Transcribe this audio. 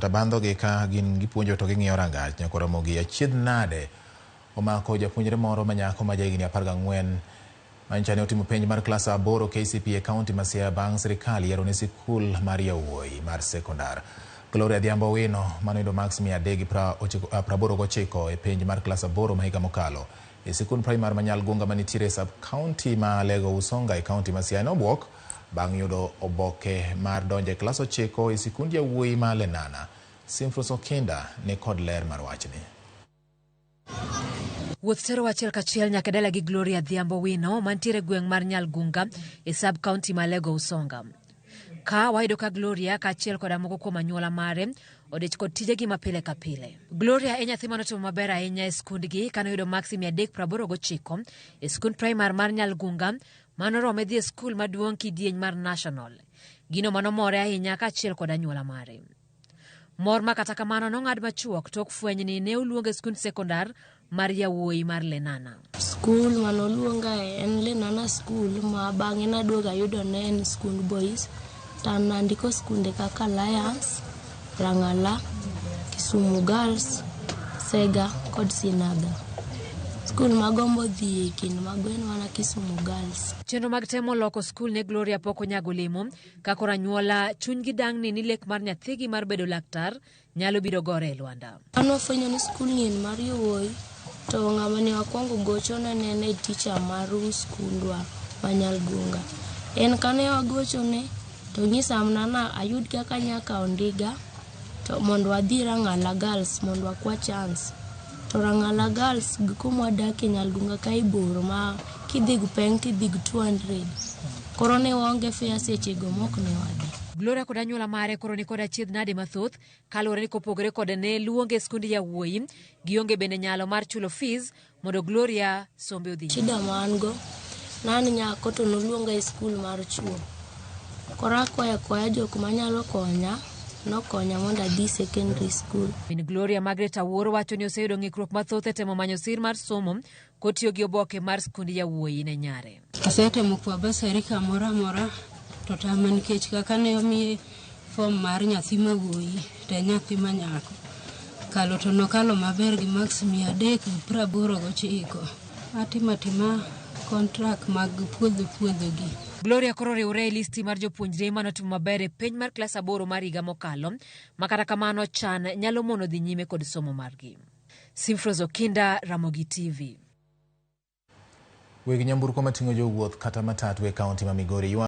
kata bandhogi ka gin gipuonjo to ging'iyo rangach. Nyako Ramogi achiedh nade omako japuonjre moro ma nyako ma jahigni 14 manyicha ne otimo penj mar klas 8 KCPE e kaunti ma Siaya bang' sirikal yiero ne sikul mar yawuoyi mar sekondar. Gloria Adhiambo Owino manoyudo maks 389 e penj mar klas 8 ma higa mokalo e sikund primar ma Nyalgunga manitiere e sub kaunti ma Alego Usonga e kaunti ma Siaya nobwok bang' yudo oboke mar donjo e klas 9 e sikund yawuoyi ma Lenana. Simfros Okinda ni kod ler mar wachni. Wuoth terowa achiel kachiel nyaka dala gi Gloria Adhiambo Wino mantiere gweng' mar Nyalgunga e sub county ma Alego Usonga. Ka wayudo ka Gloria kaachiel koda moko kuom anyuola mare odich kod tijegi ma pile ka pile. Gloria e nyathi manotimo maber ahinya e skundgi kane oyudo maksi 389 e skund primar mar Nyalgunga manorome dhi e skul maduong' kidieny mar National. Gino manomore ahinya kaachiel kod anyuola mare. Mor ma kata kamano nong'ad machuok tok fweny ni ne oluonge e skund sekondar mar yawuoyi mar Lenana. Skul mane oluongae en Lenana School ma bang'e naduogo ayudo ne en skund boys. To an nandiko skunde kaka Alliance, Rang'ala, Kisumu Girls, Sega kod Sinaga. Skul magombo dhiye e kind mago en mana Kisumu Girls. Chenro mag temo loko skul ne Gloria pok onyago olemo Ka koro anyuola chunygi dang'ni ni lek mar nyathigi mar bedo laktar nyalo biro gore e lwanda. An wafwenyo ni skul ni en mar yowuoyi to ng'ama ne wakwongo gochone ne en head teacher mar skundwa ma Nyalgunga. En kane wagochone to onyisa mana ni ayud kaka anya kawo ndiga to mondo wadhi Rang'ala Girls mondo wakwa chance. To Rang'ala Girls gi kuma wadakie Nyalgunga kae bor ma kidhi gi peng tidhi gi 200. Koro ne waonge fare sechego mok ne wadhi. Gloria kod anyuola mare koro ni kod achiedh nade mathoth kaluwore ni kopogore kod ne luonge e skund yawuoyi, gionge bende nyalo mar chulo fees mondo Gloria sombe odhi nyime. Shida ma an go, ne an nyako to noluonga e skul mar chuo. Koro akwayo akwaya jok manyalo konya, nokonya mondo adhi secondary school. Min Gloria Margaret Awuor wacho ni oseyudo ng'ikruok mathoth e temo manyo sir mar somo kotiyo gi oboke mar skund yawuoyi ne nyare. Asetemo kwa basari kamoro amora to tama nikech kaka ne omiye Fom mar nyathi ma wuoyi to en nyathi ma nyako. Kalo to nokalo maber gi maks 389. Atimo atima kontrak mag puodho puodho gi. Gloria koro oriwre e listi mar jopuonjre manotimo maber e penj mar klas 8 mar higa mokalo, ma kata kamano chan nyalo mono dhi nyime kod somo margi. Simfros Okinda, Ramogi TV. Weg nyamburko mating'o jowuoth kata matatu e kaunti ma Migori